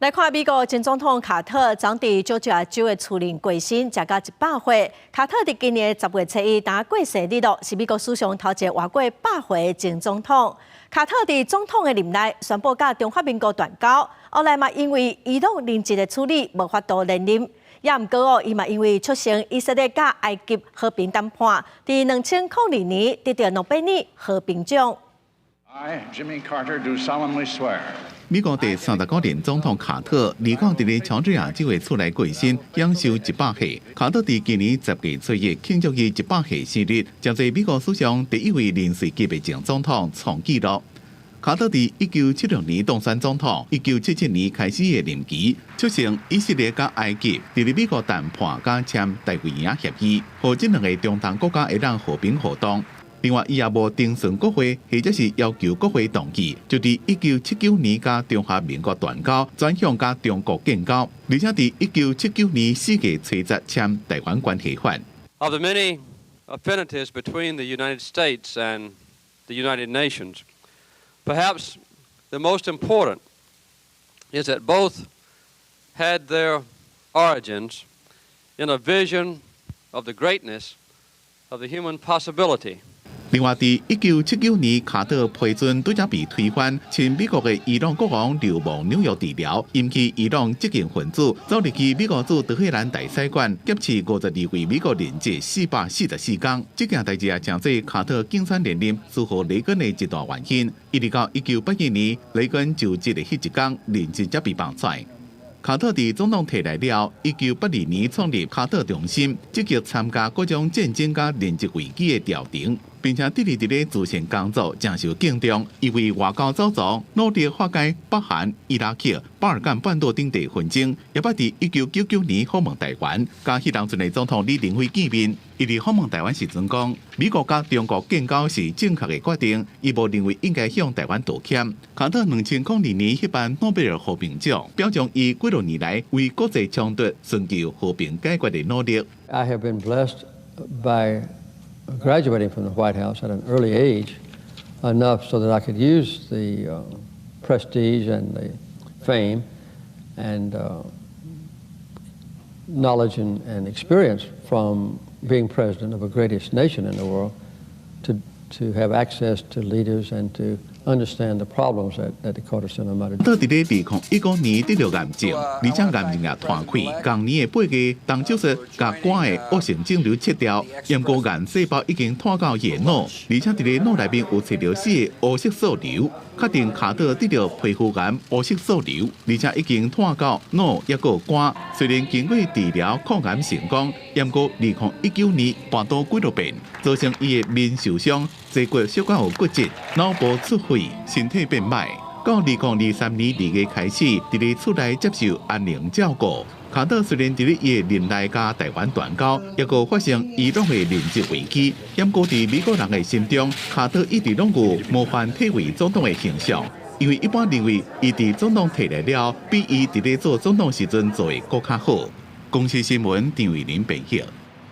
來看美國前總統卡特，昨佇喬治亞州的厝內過身，食到100歲。卡特佇今年10月初1當過世日落，是美國史上頭一个活過百歲的前總統。卡特佇總統的任內宣布佮中華民國斷交，後來嘛因為伊朗人質的處理無法度連任。也毋過哦，伊嘛因為促成以色列佮埃及和平談判，佇2002年得著諾貝爾和平獎。 I, Jimmy Carter, do solemnly swear. 美國第39任總統卡特，29佇咧喬治亞州的厝內過身，享壽100歲。卡特佇今年10月初1慶祝伊100歲生日，成做美國史上第一位零歲級的前總統創紀錄。卡特佇1976年當選總統，1977年開始的任期，促成以色列佮埃及佇咧美國談判佮簽大衛營協議，予這兩个中東國家會當和平互動。另外，伊也無徵詢國會，或者是要求國會同意，就佇1979年佮中華民國斷交，轉向佮中國建交，而且佇1979年4月初十簽台灣關係法。 Of the many affinities between the United States and the United Nations, perhaps the most important is that both had their origins in a vision of the greatness of the human possibility. 另外，佇1979年，卡特批准拄才被推翻親美國的伊朗國王流亡紐約治療，引起伊朗激進分子走入去美國駐德黑蘭大使館，劫持52位美國人質444工。這件代誌也成做卡特競選連任輸予雷根的一大原因。一直到1981年，雷根就職的彼一工，人質才被放出來。卡特佇總統退來了，1982年創立卡特中心，積極參加各種戰爭佮人質危機的調停，並且致力佇咧慈善工作，誠受敬重。伊為外交走廊，努力化解北韓、伊拉克、巴爾幹半島等地紛爭。也捌佇1999年訪問台灣，佮彼當陣的總統李登輝見面。伊佇訪問台灣時陣講，美國佮中國建交是正確的決定，伊無認為應該向台灣道歉。卡特2002年獲頒諾貝爾和平獎，表彰伊幾若年來為國際衝突尋求和平解決的努力。 I have been blessed by graduating from the White House at an early age enough so that I could use the prestige and the fame and knowledge and experience from being president of the greatest nation in the world to have access to leaders and to understand the problems that the Carter Center might have. 到佇咧2015年得著癌症，而且癌症也拖開。同年的8月，動手術共肝的惡性腫瘤切掉，毋過癌細胞已經拖到伊的腦，而且佇咧腦內面有揣著四个烏色素瘤，確定卡特得著皮膚癌烏色素瘤，而且已經拖到腦抑閣肝。雖然經過治療抗癌成功，毋過2019年跋倒幾落遍，造成伊的面受傷、坐骨小可有骨折、腦部出血、身體變歹。到2023年2月開始，佇咧厝內接受安寧照顧。卡特雖然佇咧伊的任內佮台灣斷交，抑閣發生伊朗的人質危機，毋過佇美國人的心中，卡特一直攏有模範退位總統的形象。因為一般認為，伊佇總統退來了，比伊佇咧做總統時陣做的閣較好。公視新聞張偉林編譯。